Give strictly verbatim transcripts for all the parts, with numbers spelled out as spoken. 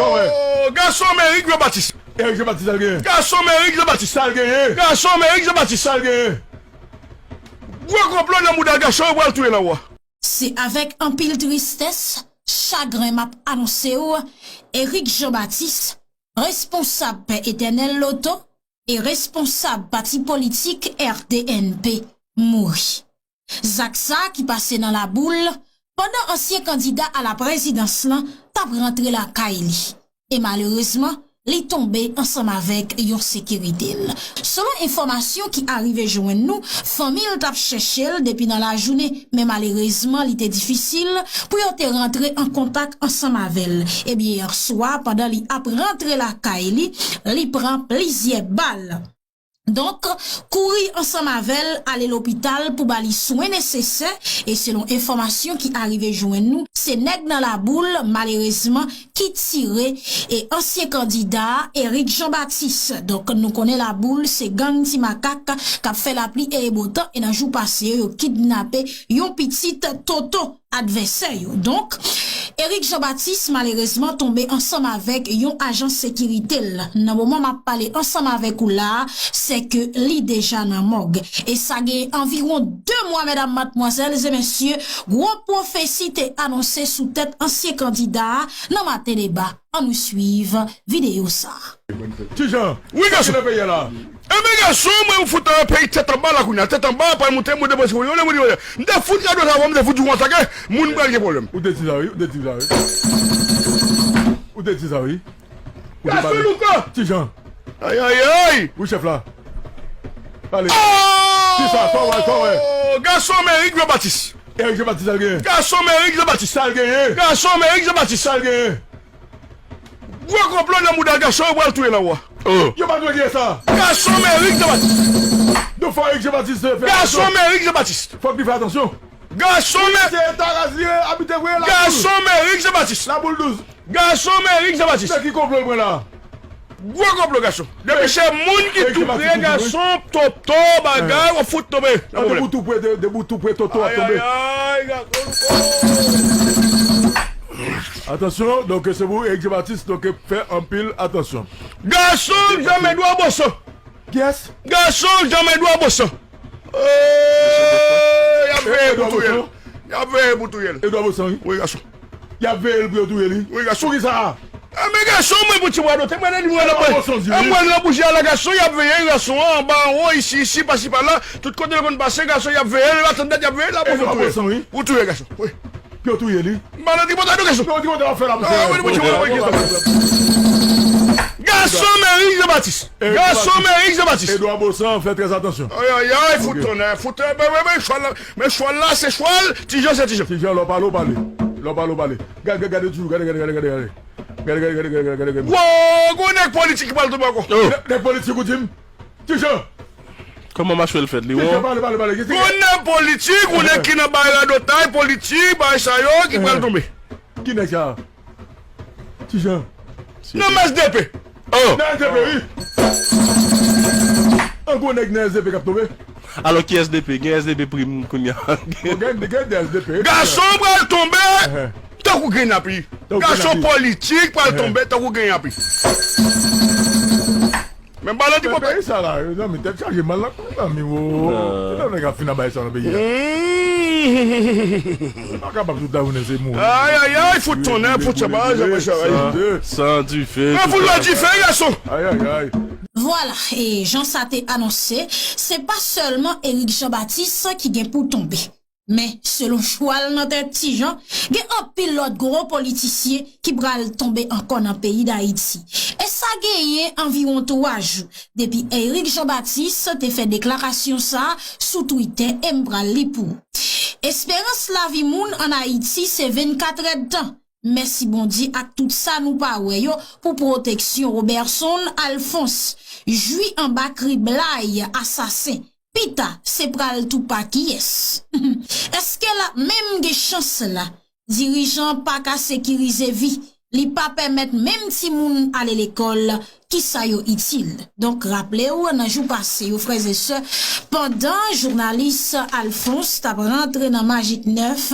Oh, gason, men Eric Jean Baptiste. Eric Jean Baptiste, sa l genyen? Gason, men Eric Jean Baptiste. Sa l genyen? Gason, men Eric Jean Baptiste. Sa l genyen? Gwo konplo nan mouda gason, yo pral touye nan wa. Se avèk anpil tristès, chagren m ap anonse w, Eric Jean Baptiste, responsab Pè Etènèl Loto e responsab pati politik R D N P, mouri. Zak sa a ki pase nan Laboul, pandan ansyen kandida a la prezidans lan t ap rantre lakay li. E malerezman, li tonbe ansanm avèk yon sekirite l. Selon enfòmasyon ki arive jwenn nou, fanmi l t ap chèche l depi nan lajounen, men malerezman, li te difisil pou yo te rantre an kontak ansanm avè l. Ebyen, yè swa, pandan li ap rantre lakay li, li pran plizyè bal. Donk, kouri ansanm avè l ale lopital pou ba li swen nesesè, e selon enfòmasyon ki arive jwenn nou, se nèg nan Laboul, malerezman, ki tire e ansyen kandida a, Eric Jean Baptiste. Donk, nou konnen Laboul, se gang Ti Makak k ap fè lapli e botan, e nan jou pase yo, yo kidnape yon pitit Toto, advèsè yo. Donk, Eric Jean Baptiste malerezman tonbe ansanm avèk yon ajan sekirite l. Nan moman m ap pale ansanm avèk ou la a, se ke li deja nan mòg. E sa gen anviwon de mwa, medam, madmwazèl e mesye, gwo pwofesi te anonse sou tèt ansyen kandida a nan Maten Deba. Ann nou swiv videyo sa a. Ti Jan, wi, gason. Sa ki nan peyi a la? Enben, gason, mwen, m fout, euh, peyi tèt anba la kounye a. Tèt anba, pa monte, monte, monte, monte, monte. M te fout gade sa, m te fout di konsa ke moun pral gen pwoblèm. Ou te di sa, wi, ou te di sa, wi. Ou te di sa, wi. Ou te pale. Gason, Louko! Ti Jan. Ay, ay, ay! Wi, chèf la. Pale. Oh! Ki sa, sa w wè, sa w wè? Gason, men Eric Jean Baptiste. Eric Jean Baptiste, sa l genyen? Gason, men Eric Jean Baptiste. Sa l genyen? Gason, men Eric Jean Baptiste. Sa l genyen? Gwo konplo nan mouda gason, yo pral touye nan wa. Oh. Yo pa dwe gen sa. Gason, men Eric Jean Baptiste. Donk, fò Eric Jean Baptiste fè atansyon. Gason, men Eric Jean Baptiste. Fòk li fè atansyon. Gason, men... Se Taraz li abite vre, Laboul. Gason, men Eric Jean Baptiste. Laboul douz. Gason, men Eric Jean Baptiste. Se ki konplo l pran la? Gwo konplo, gason. Depi se moun ki tou pre, gason, Toto, bagay, w ap fout tonbe. Nan pwoblèm. Depi w tou pre, de-, depi w tou pre, Toto ap tonbe. Ay, ay, ay, gason. Atansyon, donk, se pou Eric Jean Baptiste, donk, fè anpil atansyon. Gason, janm Edouard Bosson. Kiyès? Gason, janm Edouard Bosson. Eh, y ap veye pou touye l. Y ap veye pou touye l. Edouard Bosson, wi. Wi, gason. Y ap veye l pou yo touye li. Wi, gason. Poukisa? Enben, gason, mwen pou ti bwa dote, mwen nan li, mwen nan bouji a la, gason, y ap veye gason an, anba, anwo, isi, isi, pasi, pala, tout kote l konn pase, gason, y ap veye l, atann dat, y ap veye l la pou touye l. Pou touye gason, wi. Pou yo touye li. M pa nan tripotay non, gason. Non, tripotay w ap fè la, mesye. Ah, wi, wi, wi, wi, wi. Gason, men Eric Jean Baptiste. Gason, men Eric Jean Baptiste. Edouard Bosson, fè trè atansyon. Ay, ay, ay, fout tonnè, fout tonnè, men, men, men, chwal la, men chwal la, se chwal, Ti Jan, se Ti Jan. Ti Jan, lè w pale, w pale. Lè w pale, w pale. Gade, gade, gade toujou, gade, gade, gade, gade, gade. Gade, gade, gade, gade, gade, gade. Wo, gwo nèg politik ki pral tonbe ankò. Nèg, nèg politik ou di m? Ti Jan. Kòman machwè l fèt, li won? Ti Jan, pale, pale, pale. Gwo nèg politik, ou nèg ki nan bay radotay, politik, bay sa yo, ki pral tonbe. Ki nèg sa? Ti Jan. Nan S D P. Oh. Nan S D P, wi. An gwo nèg nan S D P k ap tonbe. Alò, ki S D P? Gen S D P prim kounye a. Bon, gen, gen de S D P. Gason pral tonbe tankou grenn lapli. Tankou grenn lapli. Gason politik pral tonbe tankou grenn lapli. Men balon di papa. Peyi sa la, zanmi, tèt chaje mal la, zanmi, wo. Kilè nèg ap fin nan bagay sa nan peyi a? Pa kapab tout la jounen se mouri. Ay, ay, ay, fout tonnè, fout chavaj, chavaj, chavaj. San dife. An fout la dife, gason. Ay, ay, ay. Vwala, e jan sa te anonse, se pa sèlman Eric Jean Baptiste ki gen pou tonbe. Men, selon chwal nan tèt Ti Jan, gen anpil lòt gwo politisyen ki pral tonbe ankò nan peyi Dayiti. E sa genyen anviwon twa jou depi Eric Jean Baptiste te fè deklarasyon sa a sou Twitter e m pral li pou ou. Esperans lavi moun ann Ayiti se vennkatrèdtan. Mèsi Bondye ak tout sa nou pa wè yo pou pwoteksyon Roberson Alphonse. Jwi anba kriblay asasen. Pita, se pral tou pa kiyès. Èske l ap menm gen chans la? Dirijan pa ka sekirize vi. li pa pèmèt menm timoun ale lekòl, kisa yo itil? Donk, raple w, nan jou pase yo, frè e sè, pandan jounalis Alphonse t ap rantre nan Majik nèf,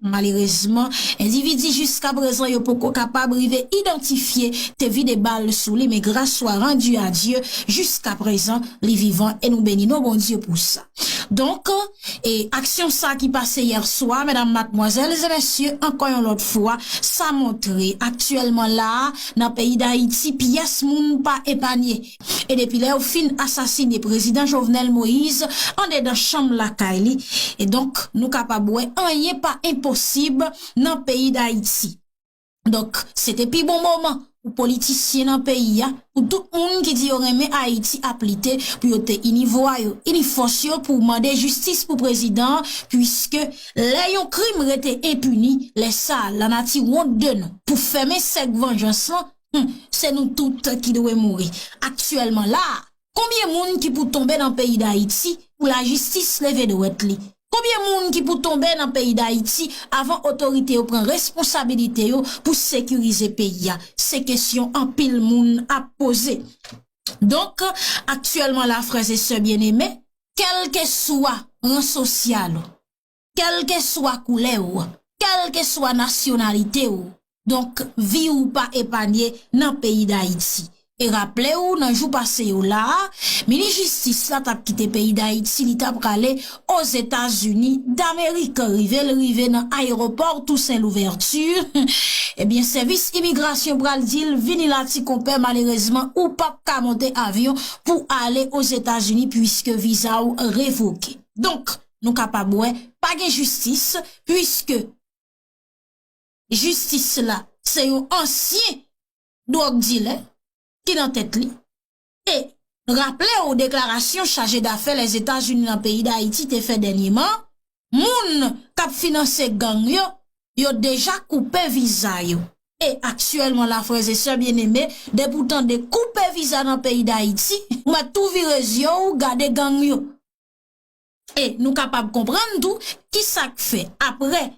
malerezman, endividi jiska prezan yo poko kapab rive idantifye te vide bal sou li, men grâce soit rendue à Dieu, jiska prezan, li vivan e nou beni non Bondye pou sa. Donk, e aksyon sa ki pase yè swa, medam, madmwazèl e mesye, ankò yon lòt fwa, sa montre aktyèlman la a, nan peyi Dayiti, pyès moun pa epanye. E depi lè yo fin asasine prezidan Jovenel Moïse andedan chanm lakay li, e donk, nou kapab wè anyen pa enposib nan peyi Dayiti. Donk, se te pi bon moman pou politisyen nan peyi a, pou tout moun ki di yo renmen Ayiti ap lite, pou yo te ini vwa yo, ini fòs yo pou mande jistis pou prezidan an, piske lè yon krim rete enpini, lè sa a, lanati wont de nou. Pou fèmen sèk vanjans lan, hmm, se nou tout ki dwe mouri. Aktyèlman la a, konbyen moun ki pou tonbe nan peyi Dayiti pou lajistis leve dwèt li? Konbyen moun ki pou tonbe nan peyi Dayiti avan otorite yo pran responsabilite yo pou sekirize peyi a? Se kesyon anpil moun ap poze. Donk, aktyèlman la, frè e sè byeneme, kèlkeswa ran sosyal ou, kèlkeswa koulè w, kèlkeswa nasyonalite w, donk, vi w pa epanye nan peyi Dayiti. E raple w, nan jou pase yo la a, minis jistis la t ap kite peyi Dayiti, li t ap prale Ozetazini Damerik. Rive l rive nan ayewopò Toussaint Louverture, ebyen, sèvis imigrasyon pral di l, "Vini la, ti konpè, malerezman, ou p ap ka monte avyon pou ale Ozetazini, piske viza w revoke." Donk, nou kapab wè, pa gen jistis, piske jistis la, se yon ansyen dwòg dilè ki nan tèt li. E raple w deklarasyon chaje dafè Lèzetazini nan peyi Dayiti te fè dènyeman, moun k ap finanse gang yo, yo deja koupe viza yo. E aktyèlman la, frè e sè byeneme, depi w tande koupe viza nan peyi Dayiti, ou mèt tou vire zye w gade gang yo. E nou kapab konprann tou kisa k fè, apre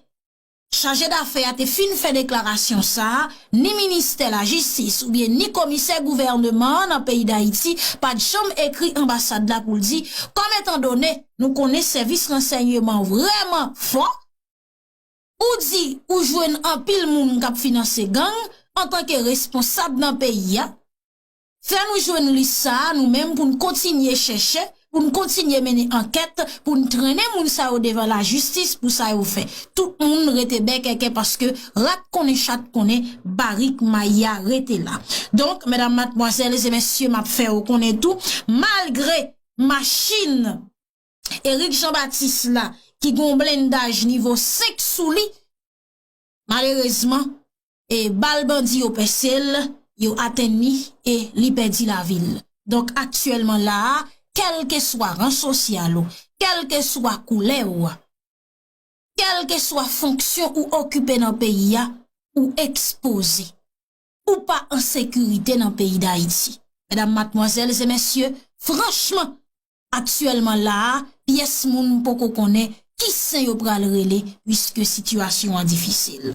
chaje dafè a te fin fè deklarasyon sa a, ni ministè lajistis oubyen ni komisè gouvènman an nan peyi Dayiti pa t janm ekri anbasad la pou l di, kòm etandone nou konnen sèvis ransèyman vrèman fò, ou di ou jwenn anpil moun k ap finanse gang antanke responsab nan peyi a, fè nou jwenn lis sa a, nou menm, pou n kontinye chèche, pou n kontinye mennen ankèt, pou n trennen moun sa yo devan lajistis pou sa yo fè. Tout moun rete bèkèkè paske rat konnen chat konnen barik mayi a rete la. Donk, medam, madmwazèl e mesye, m ap fè yo konnen tou, malgre machin Eric Jean Baptiste la, ki gen yon blendaj nivo senk sou li, malerezman, e bal bandi yo pèse l, yo atenn li e li pèdi lavi l. Donk, aktyèlman la a, kèlkeswa ran sosyal ou, kèlkeswa koulè w, kèlkeswa fonksyon ou okipe nan peyi a, ou ekspoze. Ou pa an sekirite nan peyi Dayiti. Medam, madmwazèl e mesye, franchman, aktyèlman la a, pyès moun poko konnen ki sen yo pral rele, piske sitiyasyon an difisil.